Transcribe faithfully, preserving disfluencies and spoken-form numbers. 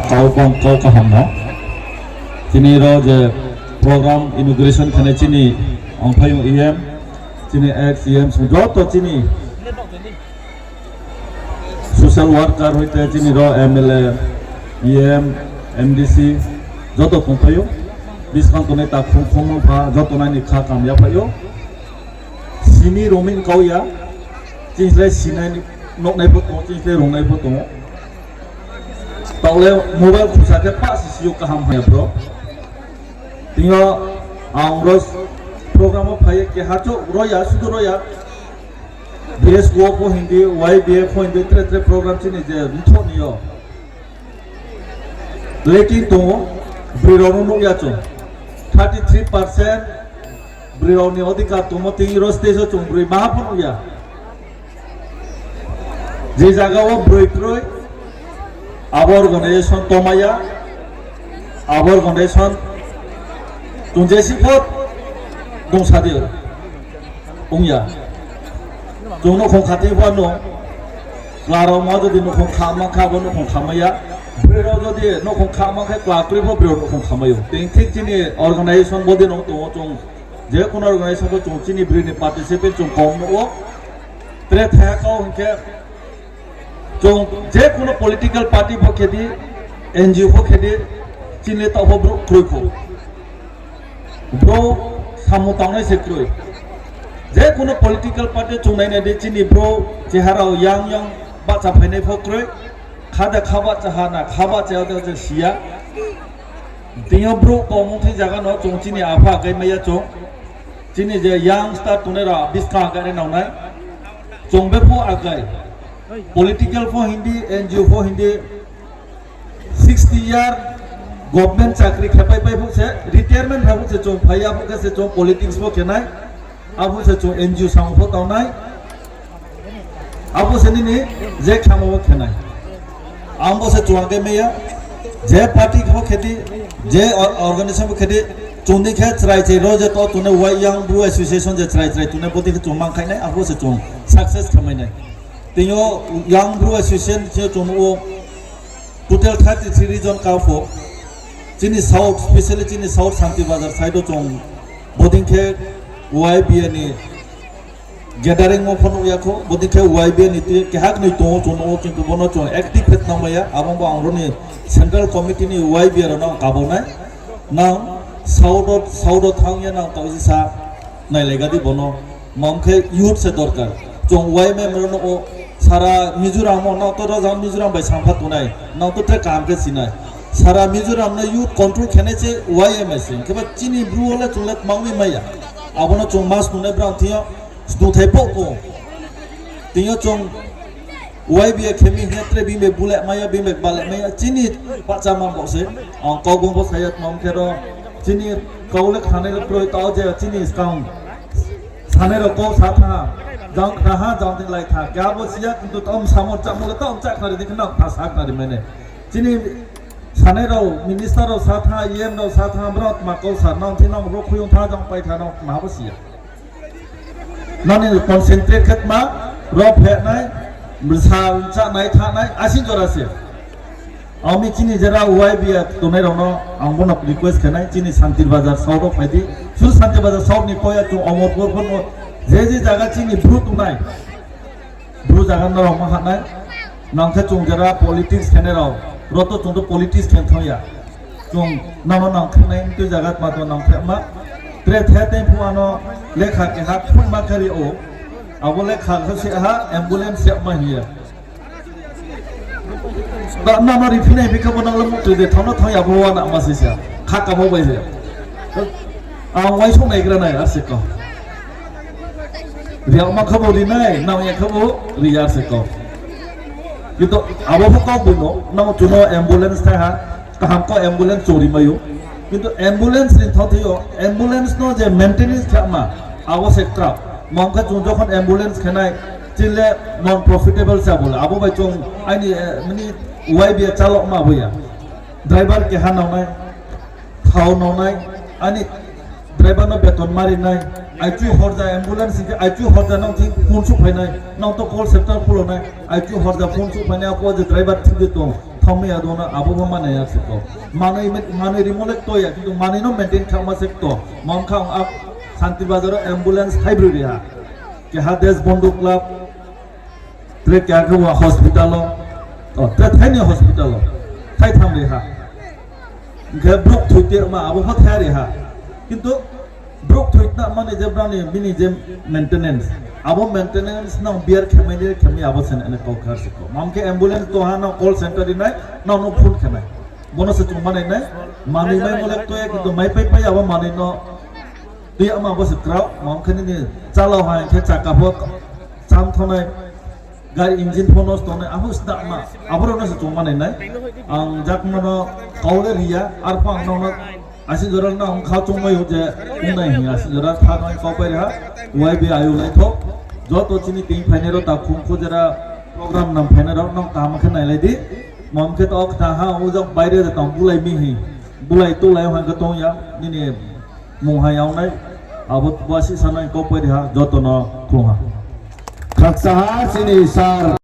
Kau kong kau kaham no. Chini ro je program inauguration khanai chini ongphayung E M, chini ex E M song joto chini social worker hoite chini ro M L A, E M, M D C, joto tongphai ou. Buskang tongnai takhum khumma pha joto nai ni kha kam yaphai ou. Sini rungmi kau ya, chini slái sinai nuhnai pho tong ou, chini slái rungnai pho tong ou. Taoh le mobile khusa khe pah si si ou kaham haya bro. Tini yo ang ro program wo phai ye keha chouh ro ya, sudu ro ya. B S K pho hing di, Y B A pho hing di, tre tre program chini je mthoh ni yo. Lekin tong ou, broi rao no nuh ya chung. Thirty three percent broi rao ni odhikar tongmo tini ro stage wo chung broi maha pho nuh ya. Je zaga wo broi kroi, abo organization tongmai ya, abo organization chung jesi pho tongsa di ong ya. Chung nouhkhong kha tei pho no, kla rao ma jodi nouhkhong kha ma khe abo nouhkhong khamai ya. Broi rao jodi nouhkhong kha ma khe kla kroi pho broi rao nouhkhong khamai ou. Tei thik chini organization body no tong ou chung, je kuno organization pho chung chini broi ni participate chung kom nuh ou. Tre thaiha kau hing khe, chung je kuno political party pho khe di, N G O pho khe di, chini taoh pho brouh kroi pho. Brouh samung tangnai se kroi. Je kuno political party chung nainai di, chini brouh cheha rao yang yang bahcha phainai pho kroi. Kha de kha bahcha ha na, kha bahcha ya de je si ya. Tini yo brouh tongmung thing zaga no chung chini apha agai mai ya chung. Chini je youngster tongnai rao buskang agai nai nang nai. Chung bephuh agai. Political pho hing di, N G O pho hing di, sixty year government chakri khe pai pai phuh se, retirement phai phuh se chung phai ya phuh khe se chung politics pho khe nai, aphuh se chung N G O samung pho tang nai, aphuh se nini je khemo pho khe nai. Ang bo se chung agai mai ya, je party pho khe di, je o-, organization pho khe di, chung ni khe chrai chrai ro je to chung ni Young Bru Association je chrai chrai chung ni bo dei khe chung mangkhai nai, aphuh se chung success khe mai nai. Tini yo Young Bru Association se chung nuh ou, total thirty three region ka pho. Chini south, specially chini south Santir Bazar side wo chung bodei khe Y B A ni gathering wo pho nuh ya khou, bodei khe Y B A ni tui keha knoi tong ou chung nuh ou, kintu bo no chung active khe tnang mai ya, abo bo ang ro ni central committee ni Y B A rao no ang kabo nai. Nang south wo, south wo thanng ye nang taoh se sa nailai ga di bo no. Mang khe youth se dorkar. Chung Y M M rao no o sara Mizoram wo nang to raja Mizoram bai sampha tongnai, nang to tre kaham khe sinai. Sara Mizoram no youth control khe nai se Y M M se, hing khe ba chini Bru wo le chung le tmang mi mai ya. Abo no chung mas nungnai brang thing yo, snungthai pho tong. Tini yo chung Y B A khe mi hing ye tre bini bai bulai mai ya, bini bai balai mai ya, chini bahcha ma bo se. Ang kau bung pho sa ya tmang khe ro, chini kau le khnanai le kroi taoh je chini skang sanai rao kau sa thanng ha, jang khna ha, jang dei lai thanng ha, keha bo si ya, kintu taoh samung chámo le taoh chá khnari di khe nang kha sa khnari mai nai. Chini sanai rao, minister rao sa thanng ha, E M rao sa thanng ha, brao tma kau sa, nang thi nang ro khui ong thanng ha, jang pai thanng ha, nang kma bo si ya. Nang ni concentrate khe tma, ro phehnai, bsa chánai, thannai, asing jora se. Ang mi chini jera Y B A tongnai rao no ang bo no request khe nai, chini Santir Bazar south wo phai di. Sudu Santir Bazar south ni pho ya, chung Omorpur pho no, je je zaga chini Bru tongnai, Bru zaga no rao ma ha nai. Nang khe chung jera politics khe nai rao, ro to chung to politics khe thanng ya. Chung nang no nang khe nai tui zaga tma tma nang khe ma. Tre the tei phuh ano lekha keha phungma khe ri ou. Abo lekha khe se ha ambulance se ma hing ye. Ba, nang no riphi nai phi khe bo nang le muhtui de thanng no thanng ya bo wa na ma se sa. Kha kamo bai se. Ang uaingsouh naigra nai ar se kau. Ri ya ma khe bo ri nai, nang ya khe bo ri ya se kau. Kintu abo pho kau boi no, nang chung no ambulance thai ha, kaham kau ambulance chung ri mai ou. Kintu ambulance ri thanng thing yo, ambulance no je maintenance khe ma, abo se kra. Mang khe chung jokhon ambulance khe nai, chini le non profitable se abo le. Abo bai chung aini, eh, mani Y B A chálok ma bo ya. Driver keha nang nai, thao nang nai, aini driver no beton ma ri nai, aichu horja ambulance hing khe aichu horja nang thing phone souhphai nai, nang to call center khulo nai, aichu horja phone souhphai nai, aphuh je driver thik de tong, Somoi ya dong no abo pho manai ya se kto. Manoi, manoi rimo le kto ya, kintu manoi no maintain kha ma se kto. Mom kha ang Santir Bazar o ambulance thaibroi ri ha. Keha Deshbandhu Club, tre keha khe wa hospital o, o, tre thaini hospital o, thaitham ri ha. Hing khe brouh thoi te ma abo pho thai ri ha. Kintu brouh thoi tna mani je brao ni bini je maintenance, abo maintenance nang bear khe mai ni khe mai abo se nai kau khar se kto. Mom khe ambulance tong ha, nang call center ri nai, nang no phone khe nai. Bo no se chung manai nai, manoi maimo le kto ya, kintu mai pai pai abo manoi no tui ama bo se krao, mom khe nini chala ha hing khe chaka pho cham thongnai, gari engine pho nosto tongnai, abo sna ma, abo rao no se chung manai nai. Ang jakma no kau le ri ya, arphuh ang nang no asin jora no ang kha chungmai ou je, ongnai hing asin jora tha no kau pai ri ha, Y B I O lai tho. Joto chini ting phainai rao, takhum kho jera program nang phainai rao, nang kaham khe nailai di. Mom khe to kthang ha, ojak baire de tang bulai mi hing, bulai tulai hang khe tong ya, nini mungha yag nai, abo bo si sanai kau pai ri ha, joto no khlum ha. Khakcha ha chini sir